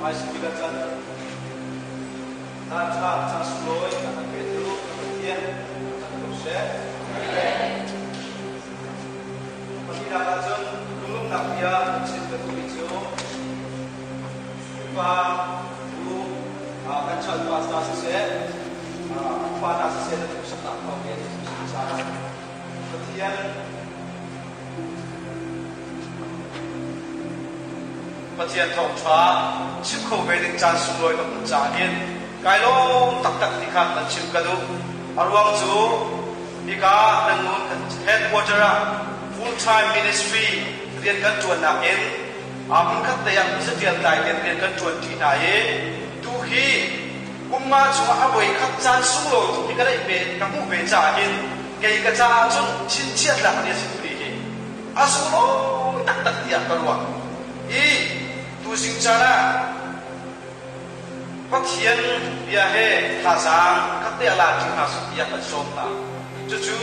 Hmaisabik ah cun caan ṭha caan sunglawi a kan petu kan Pathian thangṭhat ko seh. Pahnihnak ah cun lunglawmhnak bia kan chim ka duhmi cu upa bu kan child pastor siseh, upa hna siseh na duhsaknak thawngin caah Pathian Pathian thawngṭha chim kho ve ding caan sunglawi ka hmuh caah hin kai lawm taktak ti kha nan chim ka duh. A ruang cu hika Rangoon headquarter ah full-time ministry rian kan ṭuannak in hmunkhat te ah ṭial tlai tein rian kan ṭuanṭi hna i tu hi kum nga chungah a voi khat caan sunglawi tuk hi ka neih ve ka hmuh ve caah hin kei ka caah cun chinchiah tlak ni a si tu hi a sunglawi taktak tiah ka ruah i tuzing caan ah Pathian bia he thazaang khat te a la ṭi hna seh tiah kan sawm hna. Cucu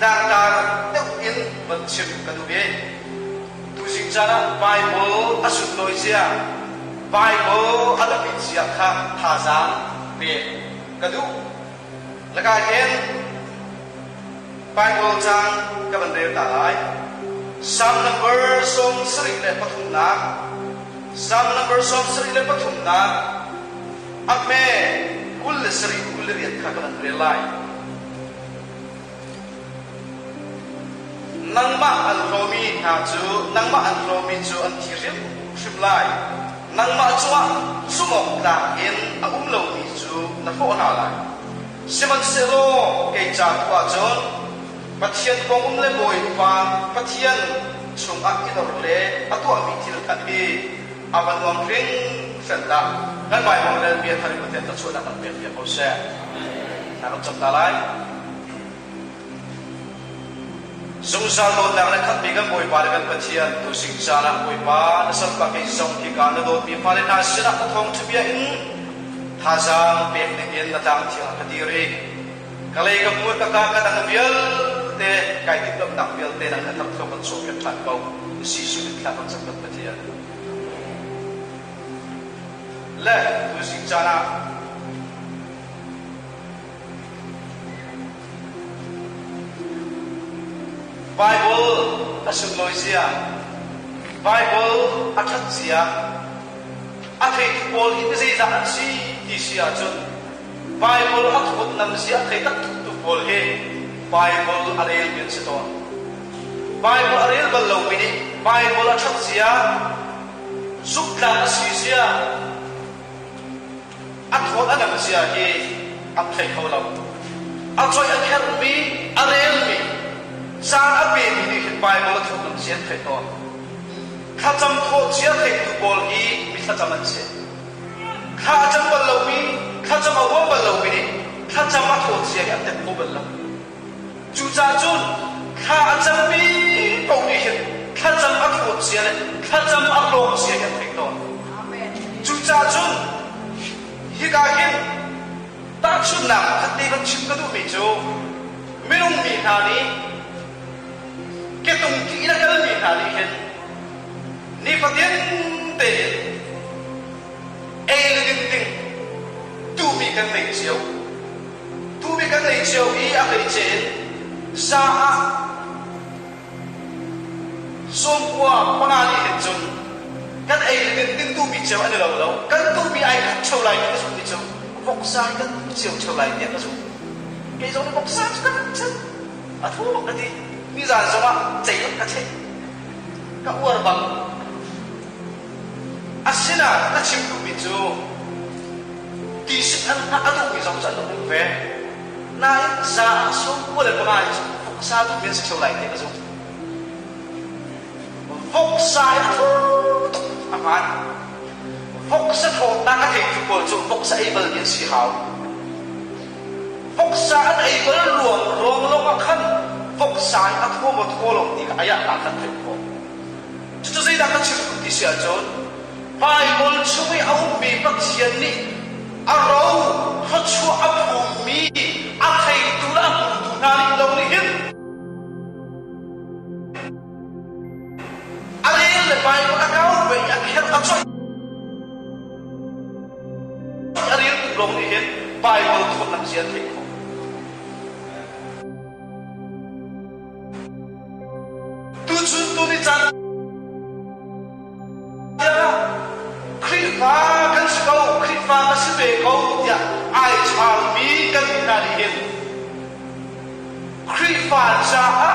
tlangtar deuh in van chim ka duh i tuzing caan ah Baibal a sunlawi zia, Baibal a biapit zia kha thazaang pek ka duh. Laka hin Baibal caang ka van rel ta lai. Psalm number 73 Psalm number 73 a hme 27 28 kha ka van rel lai. Nangmah an hlawmi hna cu nangmah an hlawmi cu an thi hrimhrim lai. Nangmah cungah zumhawktlak in a um lomi cu na hrawh hna lai. Sihmanhsehlaw kei ca tu ahcun Pathian kong um le Bawipa Pathian chungah i dor le a tuahmi thil khat hi a va nuam hringhran dah. Kan Baibal relmi a thar in Pathian thluachuahnak kan pek piak ko seh. Thla kan cam ta lai. Zungzal dawtnak le khatmi kan Bawipa le kan Pathian, tuzing caan ah Bawipa na salpa kei zong hika na dawtmi fale hna sinah na thawngṭha bia in thazaang pek dingin na tlang thiang ah ka dir i ka lei ka hmur ka ka ka dang vialte kai timhlamhnak vialte nang na thar kan sawhpiak ṭhan ko. Jesuh min thla kan cam kan Pathian. Le tuzing caan ah Baibal a sunlawi zia, Baibal a ṭhat zia, a theitu pawl hi mizeidah an si ti si ahcun Baibal a thawtnam zia a thei taktuk tu pawl hi Baibal a relmi an si tawn. Baibal a rel bal lomi nih Baibal a ṭhat zia, zumhtlak a si zia, A thawt a dam zia hi an thei kho lo. A coih a kherhmi, a relmi, caan a pemi nih hin Baibal a thawtnam zia an theih tawn. Thlacam thawh cia theitu pawl hi mi thlacam an si. Thla a cam bal lomi, thlacam a huam bal lomi nih thlacam a thawt zia hi an tep kho bal lo. Cucaah cun thla a cammi paoh nih hin thlacam a thawt zia le thlacam a hlawk zia hi an theih tawn. Cucaah cun hika hin tahchunhnak pakhat te van chim ka duhmi cu minung mi hna nih ketung ki in a kalmi hna nih hin nifatin tein ei le din ding duhmi kan nei cio. Duhmi kan nei cio i a hleice in za ah sawmkua panga nih hin cun kan ei le din ding duhmi cio an i lo lo. Kan duhmi ai khat ṭheo lai ti ka zumh cu voksa hi kan duh cio ṭheo lai tiah ka zumh. Kei zong nih voksa cu ka rak chan. A thu bak ka ti. Nizan zongah cei bak ka cheh. Ka uar bak. Asinain a chim duhmi cu tisik an hngah a duhmi zong cu an rak um ve. Nain za ah 95 hi cu voksa duhmi an si ṭheo lai ti ka zumh. Voksa hi a thaw tuk a hmaan. Voksa thawtnak a theitu pawl cu voksa ei balmi an si hau. Voksa an ei bal ruang ruang lawng ah khan voksa hi a thaw maw thaw lo ti kha a iahnak kan theih khawh. Cucu zeidah ka chim duh ti si ahcun Baibal chung i a ummi Pathian nih a ro thluachuah a phummi a theitu le a hmutu hna nih lo nih hin a rel le Baibal a kau ve i a kherh a coih. Bible thawtnam zia an theih khawh. Tuchun tuni caan tiang Khrihfa kan si ko, Khrihfa ka si ve ko tiah ai chaalmi kan hna nih hin Khrihfa caah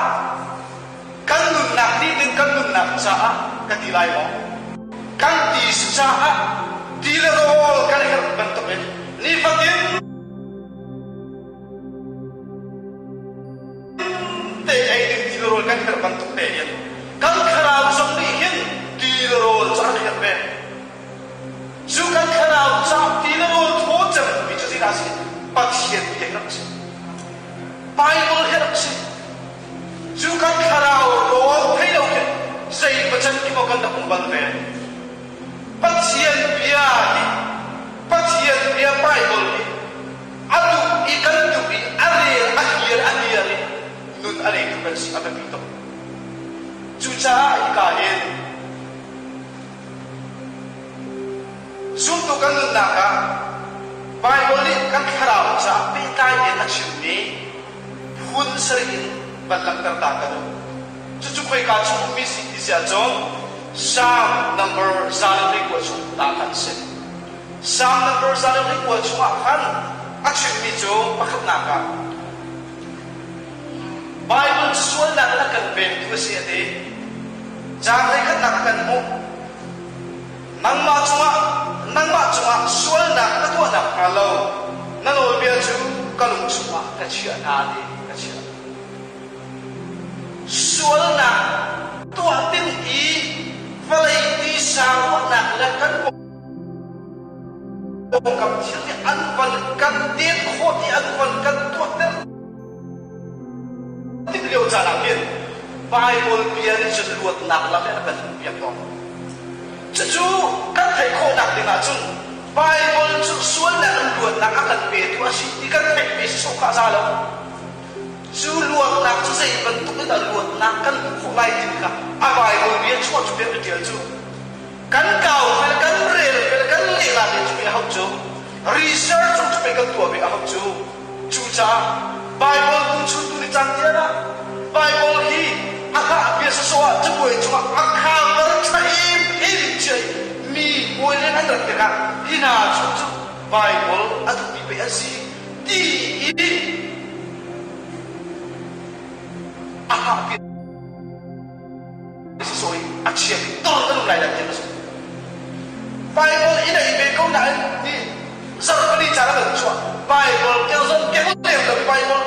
kan nunnak nitin kan nunnak caah ka ti lai maw? Kan ti si caah ti le rawl kan herh bantukin nifatin te ei ding ti le rawl kan herh bantuk te hin kan thlarau zong nih hin ti le rawl cu a herh ve. Cu kan thlarau ca ti le rawl thaw cemmi cu zeidah a si? Pathian bia hi rak si. Bible hi rak si. Cu kan thlarau rawl thei lo hin zei pacan ki maw kan rak um bal ve. Pathian bia hi Pathian bia Bible hi a duh i kan duh i a rel a hiar a hiar i nun a leitu kan si a biapi tuk. Cucaah hika hin zumtu kan nunnak ah Bible nih kan thlarau caah pehtlai in a chimmi phun sarih in van langhter ta ka duh. Cucu khoika chung ummi si ti si ahcun Psalm number 121 chung ta khan si. Psalm number 121 chungah khan a chimmi cu pakhatnak ah Bible sualnak in a kan vengtu a si a ti. Caang hleikhatnak a kan hmuh. Nangmah cungah nangmah cungah sualnak ka tuahnak hnga lo na nawlbia cu ka lung chungah ka chiah hna ti ka chiah. Sualnak tuah ding i vawlei tisa ruahnak le kan pawngkam thil nih an van kan den khawh i an van kan tuahter tik lio caan ah khin Bible bia nih cun luatnak lam in a kan hmuhpiak tawn. Cucu kan theih khawhnak ding ahcun Bible cu sualnak in luatnak a kan petu a si ti kan theihmi si sawh kha a za lo. Cu luatnak cu zei bantuk in dah luatnak kan hmuh khawh lai timi kha a Bible bia chuah cu pek ṭial cu kan kau fel kan rel fel kan lehla te cu a hauh cu research cu pei kan tuah ve a hauh cu cucaah Bible tu chun tu ni cang tiah ah Bible hi a hlah bia sawsawh ah cabuai cungah a cover ṭha im im cia mi bawi le an rat tikah hi hna chung cu Bible a duhmi pei an si ti i a hlah bia sawi a chia tor kan um lai lai tiah ka zumh. Bible in a i ve ko nain hi zarhpali caan ah kan chuah. Bible keng zong keng lem lo Bible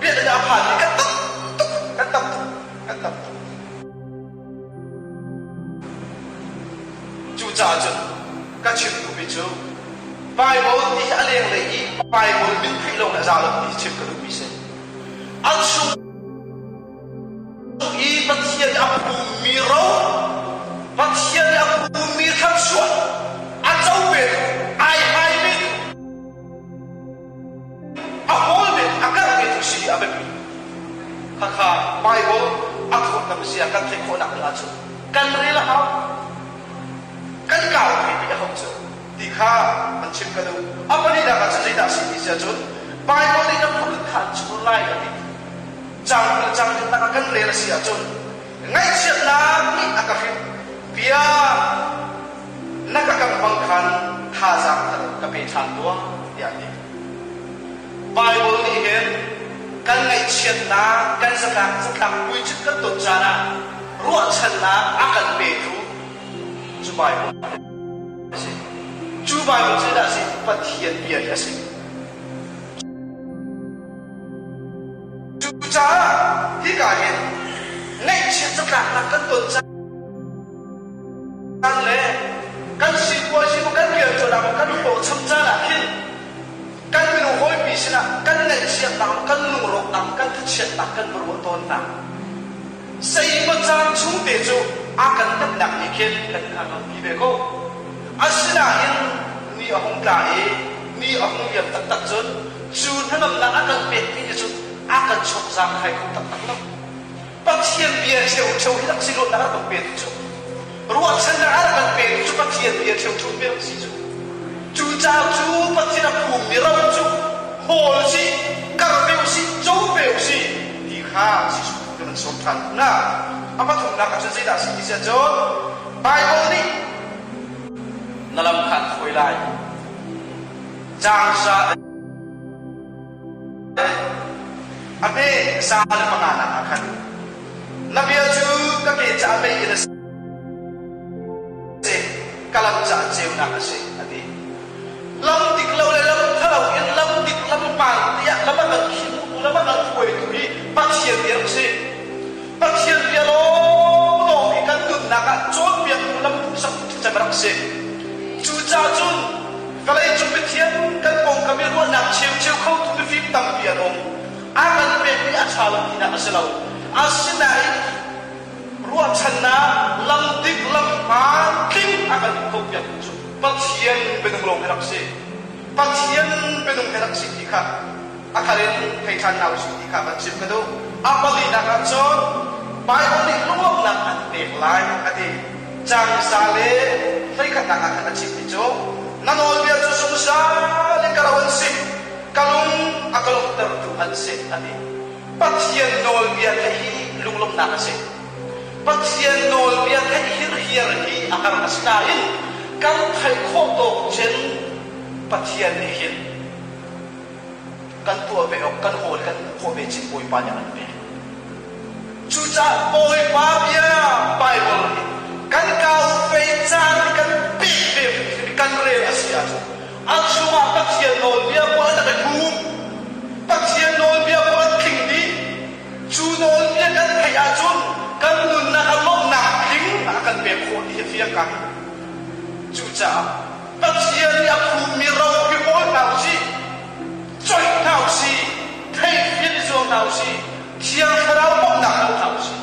bia a phan i kan tam tuk kan tam tuk kan tam tuk. Cucaah cun ka chim duhmi cu Bible ti hi a lenglei i Bible min theih lo le a za lo ti chim ka duhmi si. A chung i Pathian nih a pummi ro, Pathian nih a pummi thluachuah a co ve ai hai ve a hawl ve a karh ve tu si hi a biapi. Khakha Bible a thurhnam zia kan theih khawhnak ding ahcun kan rel a hau. Kan kau ve a hau cu ti kha an chim ka duh. A pahnihnak ahcun zeidah a si ti si ahcun Bible nih na phun kha an chur lai a ti. Cang le cang in a kan rel a si ahcun ngaihchiatnak nih a ka hrimh bia na ka kam bang khan thazaang thar ka pe ṭhan tuah tiah a ti. Baibal nih hin kan ngaihchiatnak kan zatlak zatlak puicit kan ton caan ah ruahchannak a kan petu cu Baibal a si. Cu Baibal cu dah a si? Pathian bia hi a si. Cucaah hika hin ngaihchiat catlaknak kan ton caan le kan sipuazi maw kan rianṭuannak maw kan hlawhcham caan ah khin kan minung hawipi sinah kan ngaihchiatnak kan lungrawknak kan thachiatnak kan va ruah tawn hna. Zeimaw caan chung te cu a kan hnemhnak nih khin kan hna ngampi ve ko. Asinain ni a hung tla i ni a hung liam taktak cun cu hnangamnak a kan pekmi nih cun a kan chok zaangkhai kho taktak lo. Pathian bia ṭheuṭheu hi rak si luatnak a rak kan petu cu ruahchannak a rak kan petu cu Pathian bia ṭheuṭheu mi rak si cu. Cucaah cu Pathian a phummi ro cu. Hawl usih, kar ve usih, co ve usih ti kha Jesuh kan sawm ṭhan hna. A pathumnak ah cun zeidah a si ti si ahcun Baibal nih na lam kha an hruai lai. Caang sa a hme sa le panganak ah khan na bia cu ka ke caah mei in a si ka lam caah ceunak a si a ti. Lam dik lo le lam thalo in lam dik lam hmaan tiah lam a kan khimtu lam a kan hruaitu hi Pathian bia a si. Pathian bia lawnglawng hi kan nunnak ah cawnpiaktu lam hmuhsaktu cem a rak si. Cucaah cun vawleicung mithiam kan pawngkam i ruahnak cheucheu khotu mifim tampi an um. A kan pekmi a ṭha lo tinak a si lo. Asinain ruahchannak lam dik lam hmaan tling a kan kho piaktu cu Pathian minung lawng hi rak si. Pathian minung hi rak si ti kha a thar in thei ṭhan hna usih ti kha van chim ka duh. A palinak ah cun Baibal nih lunglawmhnak an pek lai a ti. Caang sa le hleikhatnak ah khan a chimmi cu na nawlbia cu zungzal in ka ro an si, ka lung a ka lawmhtertu an si a ti. Pathian nawlbia theih hi lunglawmhnak a si. Pathian nawlbia theih hirhiar hi a har asinain kan theih khawh tawk cun Pathian nih hin kan tuah ve awk kan hawl kan hmuh khawh ve cin Bawipa nih a kan pek. Cucaah Bawipa bia Bible hi kan kau fei caan kan pek ve kan rel a si ahcun a chungah Pathian nawlbia pawl an rak i hum. Pathian nawlbia pawl an tling dih. Cu nawlbia kan theih ahcun kan nunnak ah lawmhnak tling a kan pek khawh ti hi fiang ka. Cucaah Pathian nih a phummi ro hi kawl hna usih, coih hna usih, theihfian i zuam hna usih, Thiang Thlarau bawmhnak hal hna usih.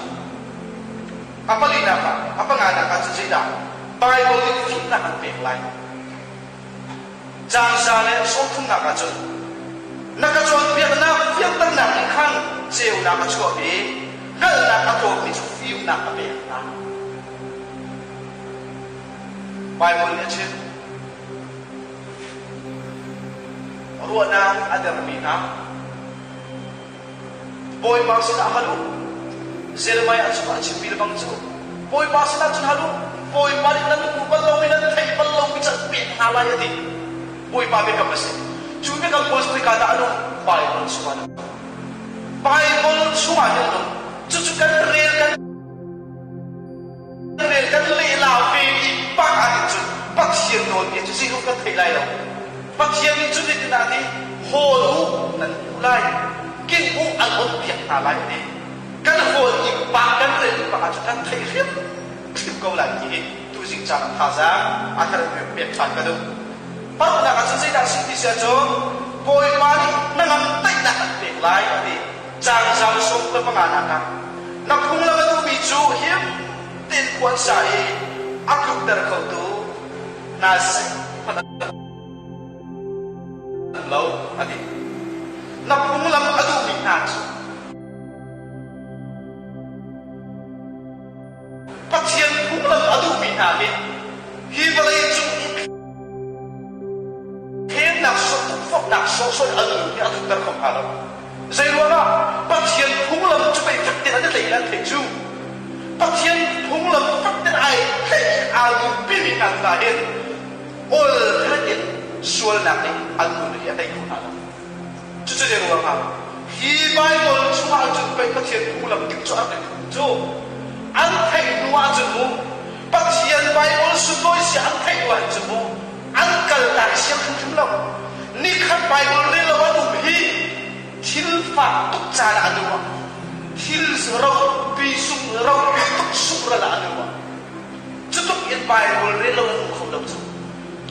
A palinak ah, a panganak ah cun zeidah Baibal nih fimnak an pek lai? Caang za le sawmthumnak ah cun na ka cawnpiaknak fianternak nih khan ceunak a chuah i hngalhnak a tlawmmi cu fimnak a pek hna. Baibal nih a chim. Ruahnak a dermi hna Bawipa sinah hal u. Jeremiah chungah a chimmi lebang cu Bawipa sinah cun hal u. Bawipa nih nan hmu bal lomi nan theih bal lomi cu an pek hna lai a ti. Bawipa biakam a si. Cu biakam pawl cu khoika dah an um? Baibal chungah an um. Baibal chungah hin an um. Cucu kan rel kan rel kan lehla ve i pak ahhin cun Pathian nawlbia cu zeiruang kan theih lai lo. Pathian nih cun zeitindah a ti? Hawl u nan hmuh lai, king u an onpiak hna lai a ti. Kan hawl i pak kan rel i pak ahcun kan theih hrimhrim ko lai ti hi tuzing caan ah thazaang a kan pek ṭhan ka duh. Paruknak ahcun zeidah a si ti si ahcun Bawipa nih hnangam daihnak an pek lai a ti. Caang zaang 15 nak ah na phunglam a duhmi cu him tein khua an sa i a tlukter khotu hna zeihmanh an lo a ti. Na phunglam a duhmi hna cu Pathian phunglam a duhmi hna nih hi vawlei cung i thlennak tukforhnak sawhsawh in a nun hi a tlukter kho hnga lo. Zeiruangah Pathian phunglam cu pei fek tein an i tlaih i an theih cu. Pathian phunglam fek tein ai tlaih i aa nunpimi hna hna hin ol in sualnak nih an nun hi a tei kho hna lo. Cucu zeiruangah hi Baibal chungah cun pei Pathian phunglam dik cu an rak cu an theih hnu ahcun mu Pathian Baibal sunlawi sia an theih hnu ahcun mu an kaltak siang hrimhrim lo. Nikhat Baibal rel lo an um hi thil fak tuk caan ah an ruah. Thil ropi sung ropi tuk sungral ah an ruah. Cutuk in Baibal rel lo an um kho lo cu.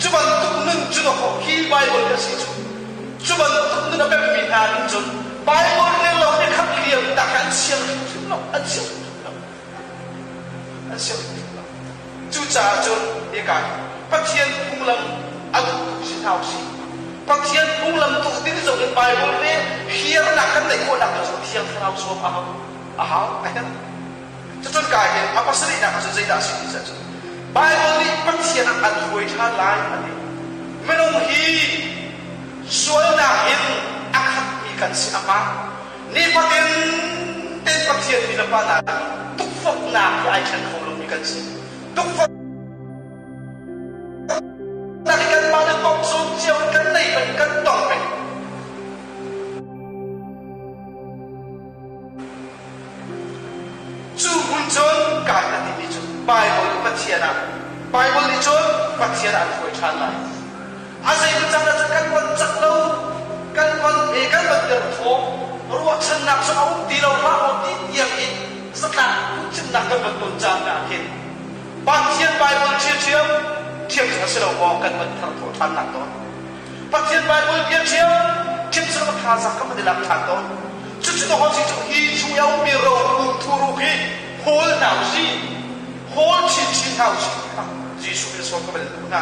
Cu bantuk nun cu dawkaw hi Baibal ka si cu. Cu bantuk nun a pemmi hna nih cun Baibal rel lo nikhat liam tak an siang hrimhrim lo. An siang hrimhrim lo. An siang hrimhrim lo. Cucaah cun hika hi Pathian phunglam a duhtu si hna usih. Pathian phunglam tuh ding zong in Baibal nih hiarnak kan neih khawhnak ding zong Thiang Thlarau zuam a hau. A hau a herh. Cucun ka hin a pasarihnak ah cun zeidah a si ti cun Baibal nih Pathian ah an hruai ṭhan lai a ti. Minung hi sualnak in kan si a hmaan. Nifatin tein Pathian mi le pa hna tukforhnak hi ai thleng kho lomi kan si. Tukforhnak hi kanmah le tong zawn cio in kan nei peng, kan tong peng. Cu hmun cun kai ka timi cu Baibal i Pathian ah Baibal nih cun Pathian ah an hruai ṭhan lai. A zeimaw caan ah cun kan von cak lo, kan von hme, kan von derthawm, ruahchannak cu a um ti lo hlah maw ti tiang in zatlak phungchimnak kan von ton caan ah khin Pathian Baibal ṭhiamṭhiam ṭhiam cu a si lo maw kan von tharthawh ṭhannak tawn. Pathian Baibal bia ṭhiam ṭhiam cu a thazaang kan van i lak ṭhan tawn. Cucu na hawi cu hi chung i a ummi ro thuruk hi hawl hna usih, hawl chinchin hna usih ti kha Jesuh nih a sawm ka van in duh hna.